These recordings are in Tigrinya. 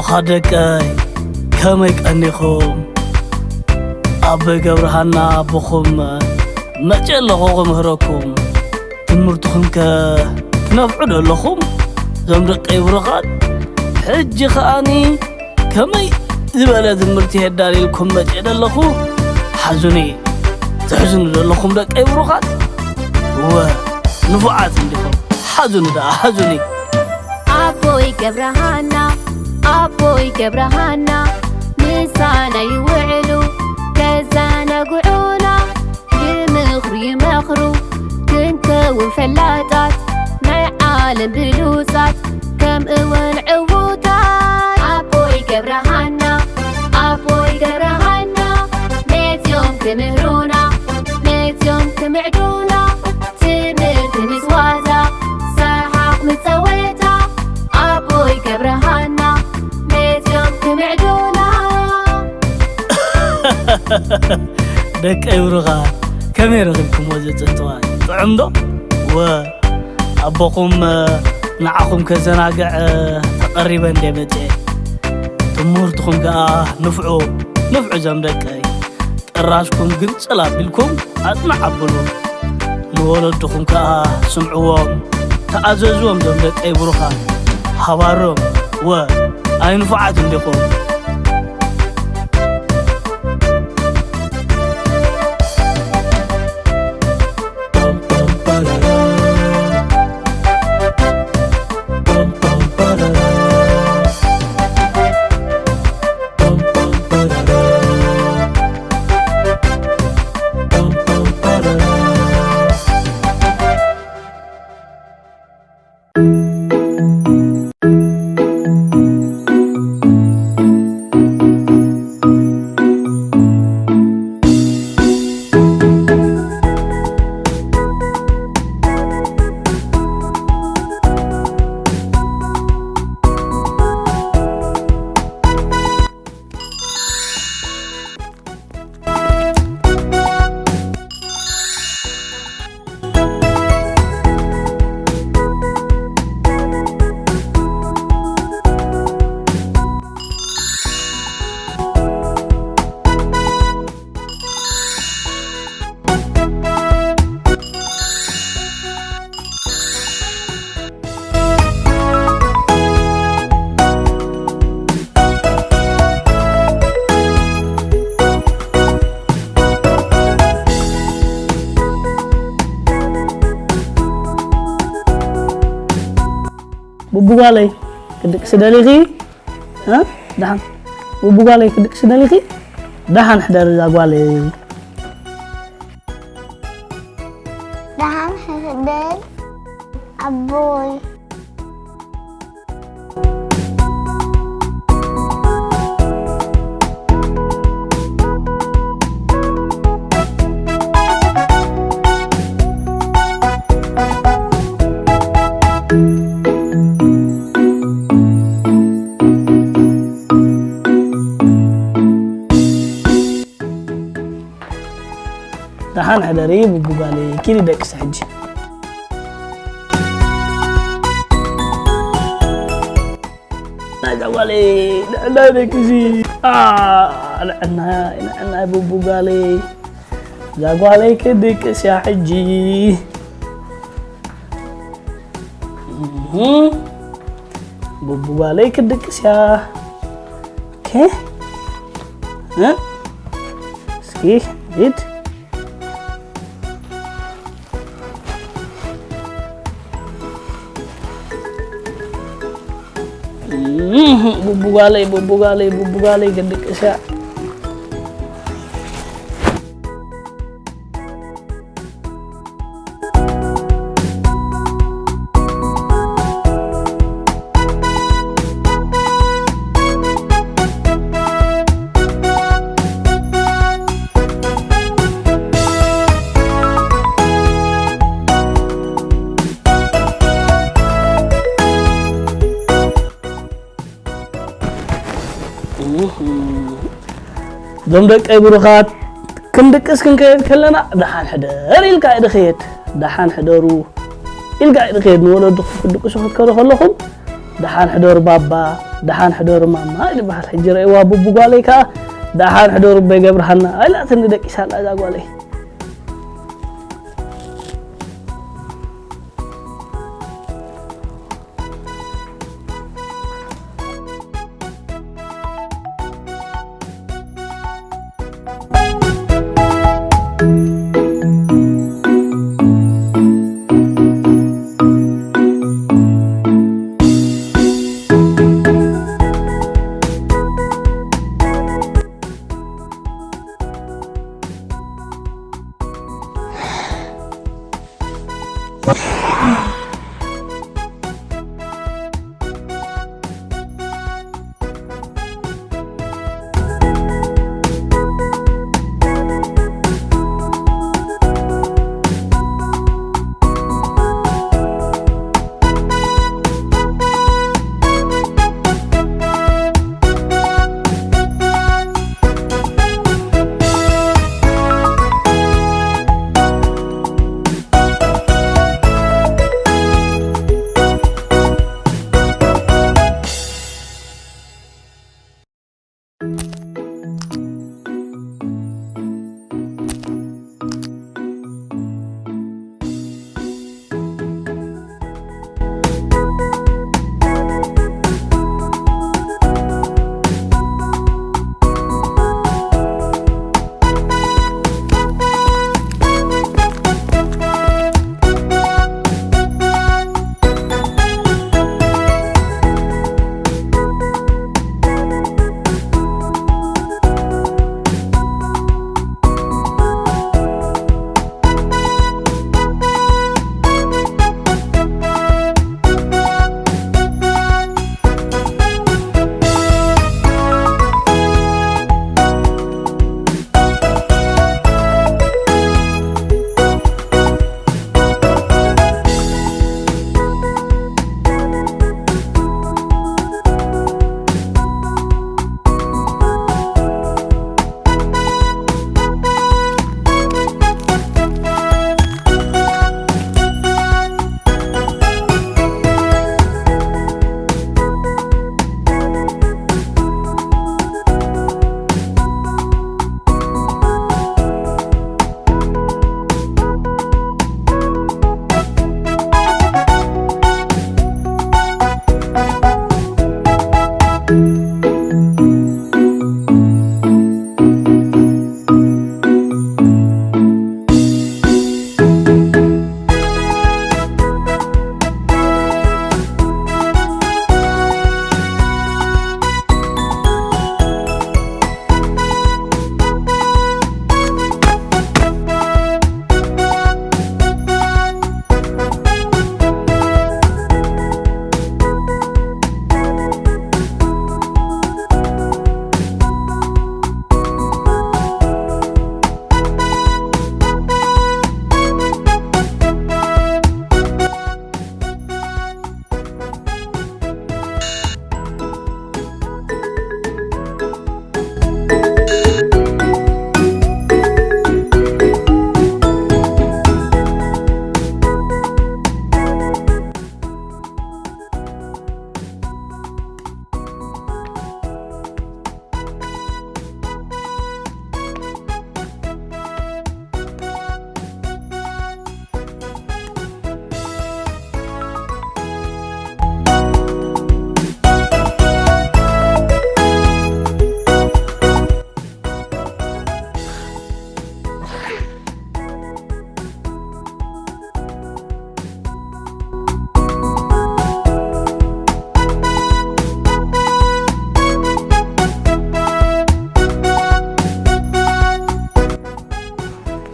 ኻደቀይ ከመይ ቀኒኹም? ኣቦይ ገብረሃና ኣቦኹም መጺአ ኣለኹ ክምህረኩም። ትምህርትኹም ከ ትነፍዑ ዶ ኣለኹም? ዞም ደቀይ ብሩኻት፣ ሕጂ ኸኣኒ ከመይ ዝበለ ትምህርቲ የዳልየልኩም መጺአ ዶ ኣለኹ? ሓዙኒ፣ ትሕዝኑ ዶ ኣለኹም ደቀይ ብሩኻት? እወ፣ ንፉዓት እንዲኹም። ሓዙኒ ደኣ፣ ሓዙኒ። ኣቦይ ገብረሃና፣ ኣቦይ ገብረሃና፣ ምሳና ይውዕሉ ከዘናግዑና፣ ብምኽሩ ይመኽሩ ክንከውን ፈላጣት፣ ናይ ዓለም ብሉጻት ከምኡውን ዕዉታት። ኣቦይ ገብረሃና፣ ኣቦይ ገብረሃና፣ መጺኦም ክምህሩና፣ መጺኦም ክምዕዱና፣ ትምህርቲ ምስ ዋዛ፣ ሰሓቕ ምስ ጸወታ፣ ኣቦይ ገብረሃና፣ መጺኦም ክምዕዱና። ደቀይ ብሩኻት፣ ከመይ ረኺብኩምዎ እዚ ጽንጽዋይ? ጥዑም ዶ? ወ፣ ኣቦኹም፣ እ፣ ንዓኹም ከዘናግዕ፣ እ፣ ተቐሪበ እንደ መጽኤ። ትምህርትኹም ከኣ ንፍዑ፣ ንፍዑ ዞም ደቀይ። ጥራዝኩም ግንጽል ኣቢልኩም ኣጽንዕ ኣብሉ። ንወለድኹም ከኣ ስምዕዎም፣ ተኣዘዝዎም ዞም ደቀይ ብሩኻት። ሃባሮም፣ ወ፣ ኣይንፉዓት እንዲኹም። ቡቡጓለይ፣ ክድቅሲ ደሊኺ? እ? ደሓን። ቡቡጓለይ፣ ክድቅሲ ደሊኺ? ደሓን ሕደሪ እዛ ጓለይ። ደሓን ሕደር ኣቦይ። ደሓን ሕደሪ ቡቡጓለይ፣ ኪዲ ደቅሲ ሕጂ። ናይዛ ጓለይ ንዕናይ ደቅሲ። ኣ፣ ንዕናይ፣ ንዕናይ ቡቡጓለይ። እዛ ጓለይ ክድቅስ እያ ሕጂ። እህ፣ ቡቡጓለይ ክድቅስ እያ። ኦኬ። እ? እስኪ ሂድ። እህ፣ ቡቡጓለይ፣ ቡቡጓለይ፣ ቡቡጓለይ ክድቅስ እያ። እዞም ደቀይ ብሩኻት፣ ክንድቅስ ክንከይድ ከለና፣ "ደሓን ሕደር" ኢልካ እዩ ድኸየድ። "ደሓን ሕደሩ" ኢልካ እዩ ድኸየድ። ንወለድኹም ክትድቅሱ ክትከዱ ከለኹም፣ "ደሓን ሕደሩ ባባ" ደሓን ሕደሩ ማማ ይበሃል። ሕጂ ረእዋ ቡቡ ጓለይ ከኣ ደሓን ሕደሩ ኣቦይ ገብረሃና ኢላትኒ ደቂሳ ኣላ እዛ ጓለይ።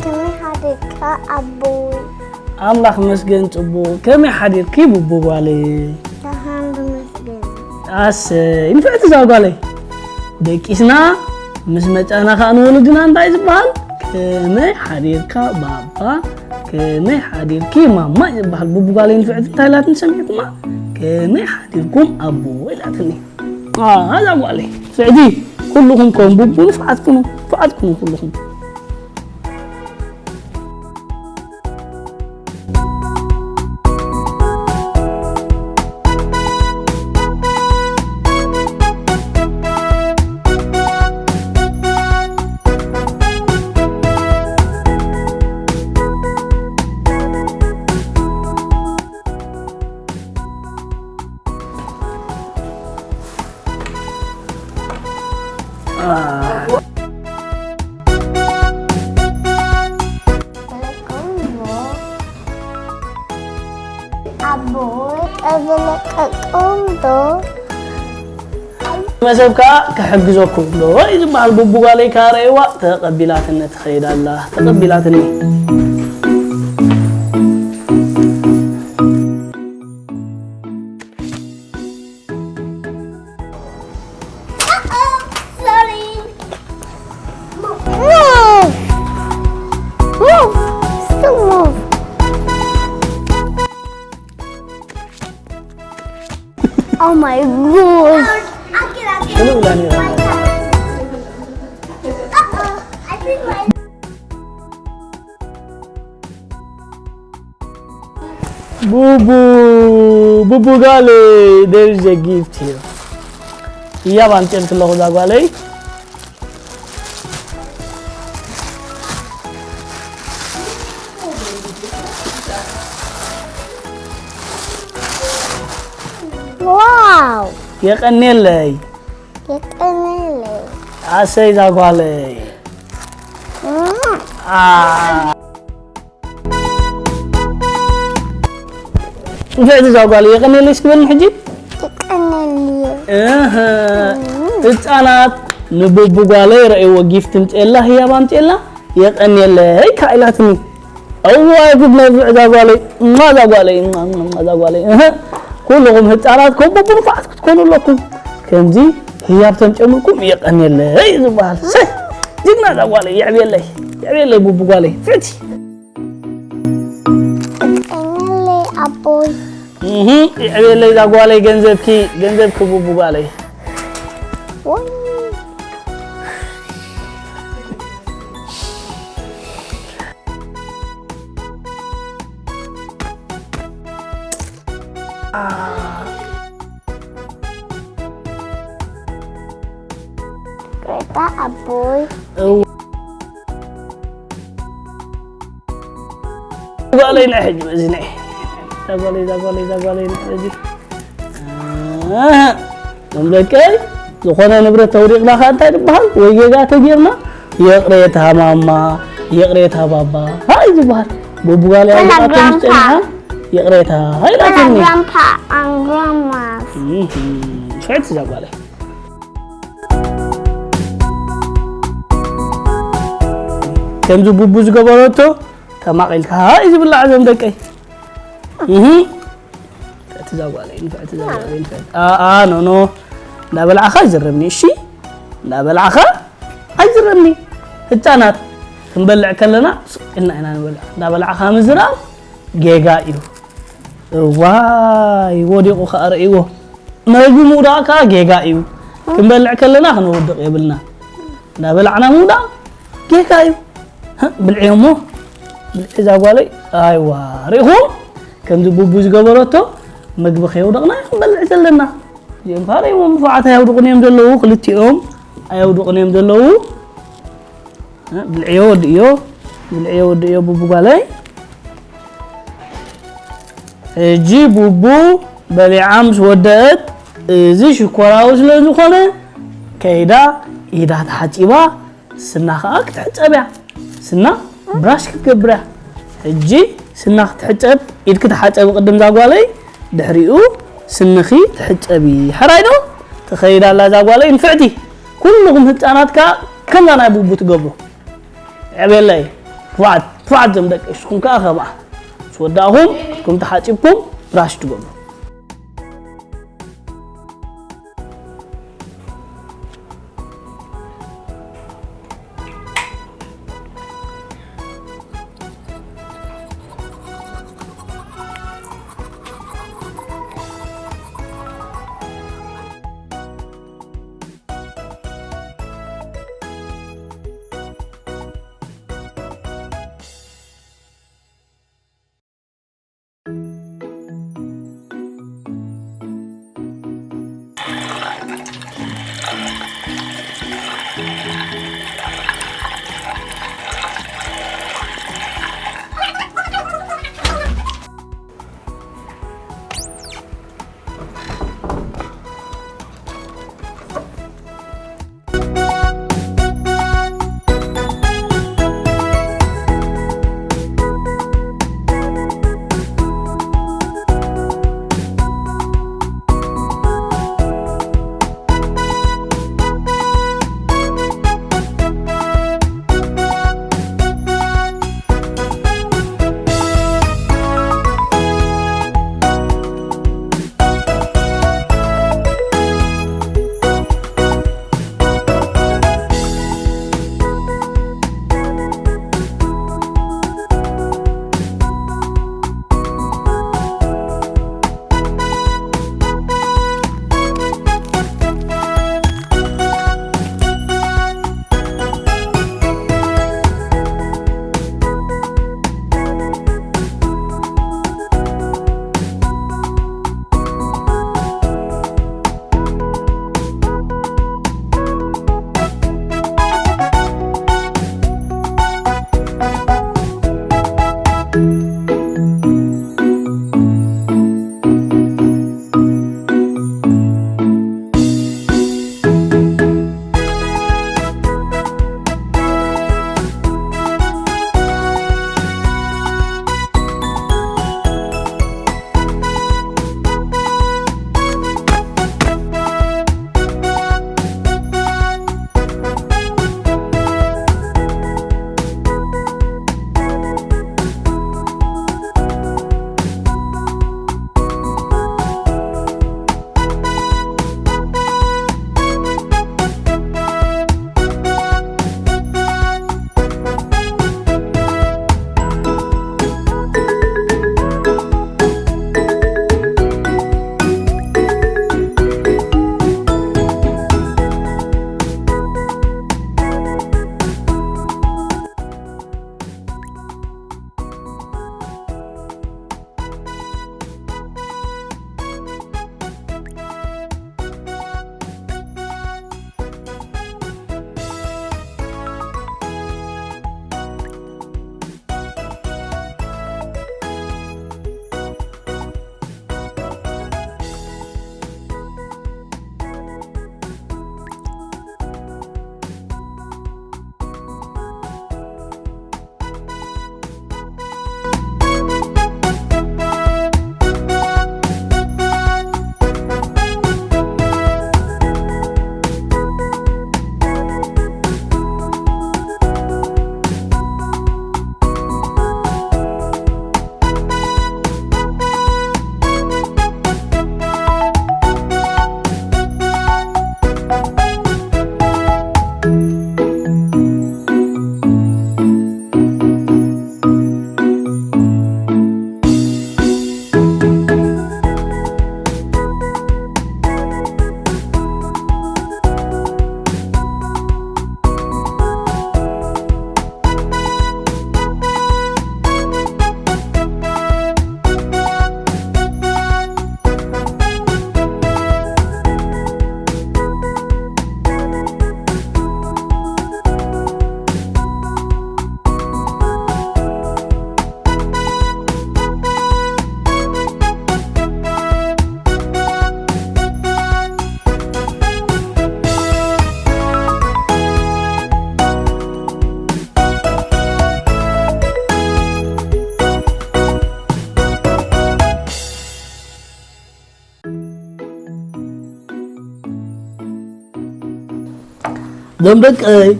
ከመይ ሓደርካ ኣቦይ? ኣምላኽ መስገን ጽቡቕ። ከመይ ሓዲርኪ ቡቡ ጓለይ? ደሓን ብመስገን። ኣሰይ ንፍዕቲ እዛ ጓለይ። ደቂስና ምስ መጻና ከኣ ንወለድና እንታይ ዝበሃል? ከመይ ሓዲርካ ባባ? ከመይ ሓዲርኪ ማማ? ዝበሃል ቡቡ ጓለይ ንፍዕቲ እንታይ ኢላትኒ ሰሚዕኩማ? ከመይ ሓዲርኩም ኣቦ ኢላትኒ። ኣ፣ እዛ ጓለይ ንፍዕቲ ኩልኹም ከም ቡቡ ንፍዓት ኩኑ፣ ንፍዓት ኩኑ ኩልኹም። ጠጦም ዶ? መሰብ ከዓ ክሕግዘኩም ዶ እዩ ዝበሃል። ቡቡጓለይ ከዓ ረእይዋ፣ ተቐቢላትኒ ትኸይድ ኣላ። ተቐቢላትኒ። Move! Move! Still move! Oh my god! ሽሉ ብላ ነይራ። ቡቡ ቡቡ ጋለይ፣ there is a gift here። ህያብ ኣምፅኤልኪ ኣለኹ እዛ ጓለይ። Wow! የቐኔለይ። የቀኔለይ። ኣሰይ እዛ ጓለይ። Mm. ኣ። ንፍዕቲ እዛ ጓለይ የቐኔለይ እስኪ በልኒ ሕጂ። የቀኔለይ። እህ። ህፃናት ንቡቡ ጓለይ ረእይዎ ጊፍት ምፅኤላ ህያብ ኣምፅኤላ የቐኔለይ ከዓ ኢላትኒ። እዋይ ጉድ ነብዕ እዛ ጓለይ እማ እዛ ጓለይ እማ እዛ ጓለይ እህ። ኩልኹም ህፃናት ከም ቡቡ ንፉዓት ክትኮኑ ኣለኩም። ከምዚ ህያብ ተምጨምርኩም የቐኔለይ እዩ ዝበሃል። ሰይ ጅግና እዛ ጓለይ የዕብየለይ የዕብየለይ ቡቡ ጓለይ ፍዕቲ። የቀኔለይ ኣቦይ። እህ የዕብየለይ እዛ ጓለይ ገንዘብኪ ገንዘብኪ ቡቡ ጓለይ። ወይ። ይቅሬታ ኣቦይ። እው። ጓለይ ናይ ሕጂ በዚ ናይ ዛጓለይ ዛጓለይ ዛጓለይ ናይ በዚ እዞም ደቀይ ዝኾነ ንብረት ተውዲቕና ከ እንታይ ዝበሃል ወይ ጌጋ ተጌርና ይቕሬታ ማማ ይቕሬታ ባባ ሃይ ዝበሃል ቡቡጋለይ ኣልባቶም ዝጠንሓ ይቕሬታ ሃይላትኒ Grandpa and grandma. ስሕት እዛ ጓለይ ከምዚ ቡቡ ዝገበረቶ ተማቒልካ ሃይ ዝብላዕ እዞም ደቀይ እህ እቲ እዛ ጓለይ ንፍዕቲ እዛ ጓለይ ንፍዕቲ ኣኣ ኖኖ እንዳበላዕኻ ይዝረብኒ እሺ እንዳበላዕኻ ኣይዝረብኒ ህፃናት ክንበልዕ ከለና ስቕ ኢልና ኢና ንበልዕ እንዳበላዕኻ ምዝራብ ጌጋ እዩ እዋይ ወዲቑ ከዓ ርእይዎ መግቢ ምውዳቕ ከዓ ጌጋ እዩ ክንበልዕ ከለና ክነውድቕ የብልና እንዳበላዕና ምውዳቕ ጌጋ እዩ ብልዕዮ እሞ ብልዒ እዛ ጓለይ ኣይዋ ርኢኹም ከምዚ ቡቡ ዝገበረቶ መግቢ ከየውደቕና ክንበልዕ ዘለና እዚኦም ከዓ ርእይዎም ንፉዓት ኣየውድቑን እዮም ዘለዉ ክልቲኦም ኣየውድቑን እዮም ዘለዉ ብልዕዮ ወድእዮ ብልዕዮ ወድእዮ ቡቡ ጓለይ ሕጂ ቡቡ በሊዓ ምስ ወደአት እዚ ሽኮራዊ ስለ ዝኾነ ከይዳ ኢዳ ተሓፂባ ስና ከዓ ክትሕፀብ እያ ስና ብራሽ ክትገብር እያ ሕጂ ስና ክትሕፀብ ኢድኪ ተሓፀቢ ቅድም ዛጓለይ ድሕሪኡ ስንኺ ትሕፀቢ ሕራይ ዶ ትኸይድ ኣላ ዛጓለይ ንፍዕቲ ኩልኹም ህፃናት ከዓ ከምዛ ናይ ቡቡ ትገብሩ ዕብየለይ ክፉዓት ክፉዓት ዘም ደቂ ንስኹም ከዓ ከምኣ ምስ ወዳእኹም ኢድኩም ተሓፂብኩም ብራሽ ትገብሩ እዞም ደቀይ፣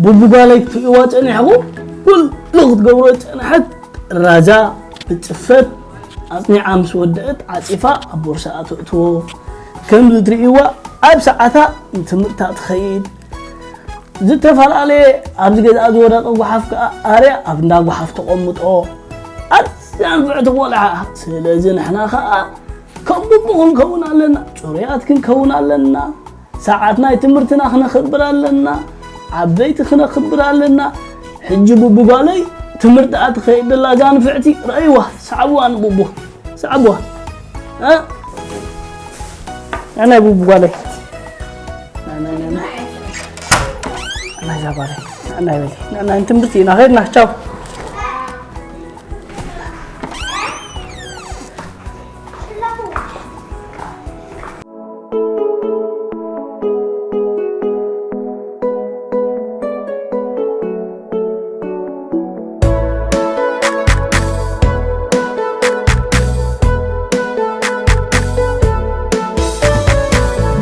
ቡቡጓለይ ክትርእይዋ ጸኒሕኹም፣ ኩሉ ክትገብሮ ዝጸንሐት ራዛ ብጽፈት ኣጽኒዓ ምስ ወደአት ዓጺፋ ኣብ ቦርሳኣ ተእትዎ። ከምዚ ትርእይዋ ኣብ ሰዓታ ንትምህርታ ትኸይድ። ዝተፈላለየ ኣብዚ ገዛኣ ዝወደቐ ጓሓፍ ከኣ ኣርያ ኣብ እንዳ ጓሓፍ ተቐምጦ። ኣዝያ ንፍዕቲ ቆልዓ። ስለዚ ንሕና ከኣ ከም ቡቡ ክንከውን ኣለና፣ ጽሩያት ክንከውን ኣለና። ሰዓት ናይ ትምህርትና ክነኽብር ኣለና፣ ዓበይቲ ክነኽብር ኣለና። ሕጂ ቡቡ ጓለይ ትምህርታ ትኸይድ ደላ እዛ ንፍዕቲ ረእይዋ፣ ሰዓብዋ ንቡቡ፣ ሰዓብዋ። እ? ናይ ቡቡ ጓለይ። ናይ፣ ናይ፣ ናይ፣ ናይ። ናይ እዛ ጓለይ። ናይ በሊ። ናይ፣ ናይ ትምህርቲ ኢና ኸድና፣ ቻው።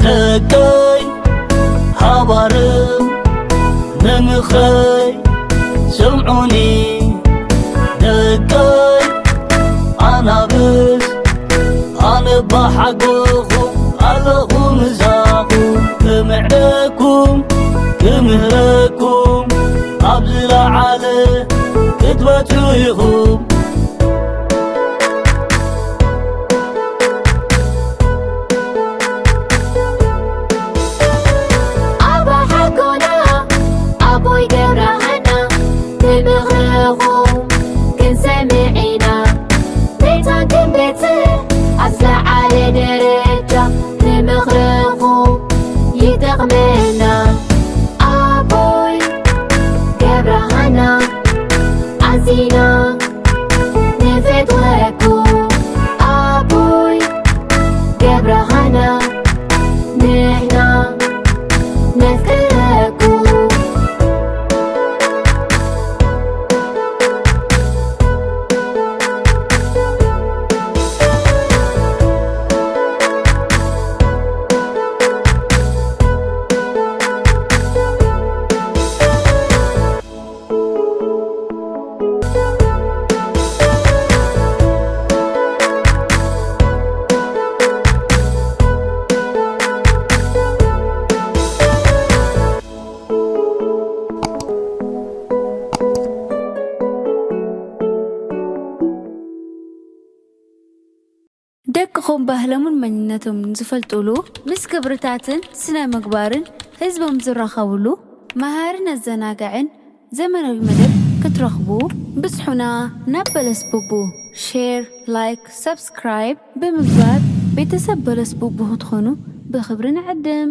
ደቀይ ሃባርም መምኸይ ስምዑኒ ደቀይ ኣናብስ ኣነ ባሓጎኹም ኣለኹ ምሳኹም ክምዕደኩም ክምህረኩም ኣብ ዝለዓለ ክትበጽሑ ኢኹም። ኣባ ሓጎና ኣቦይ ገብረሃና ብምኽርኹም ክንሰምዕ ኢና። ቤታን ክንበጽሕ ኣብ ዝለዓለ ደረጃ ንምኽርኹም ይጠቕመና። ኣቦይ ገብረሃና ኣዚና ንፈትወኩም ኣቦይ ገብረሃና ንሕና ነፍቅረኩም። ደቅኹም ባህሎምን መንነቶምን ዝፈልጡሉ፣ ምስ ክብርታትን ስነ ምግባርን ህዝቦም ዝራኸብሉ መሃርን ኣዘናጋዕን ዘመናዊ መደብ ክትረኽቡ ብጽሑና። ናብ በለስ ቡቡ። ሼር፣ ላይክ፣ ሳብስክራይብ ብምግባር ቤተሰብ በለስ ቡቡ ክትኾኑ ብኽብሪ ንዕድም።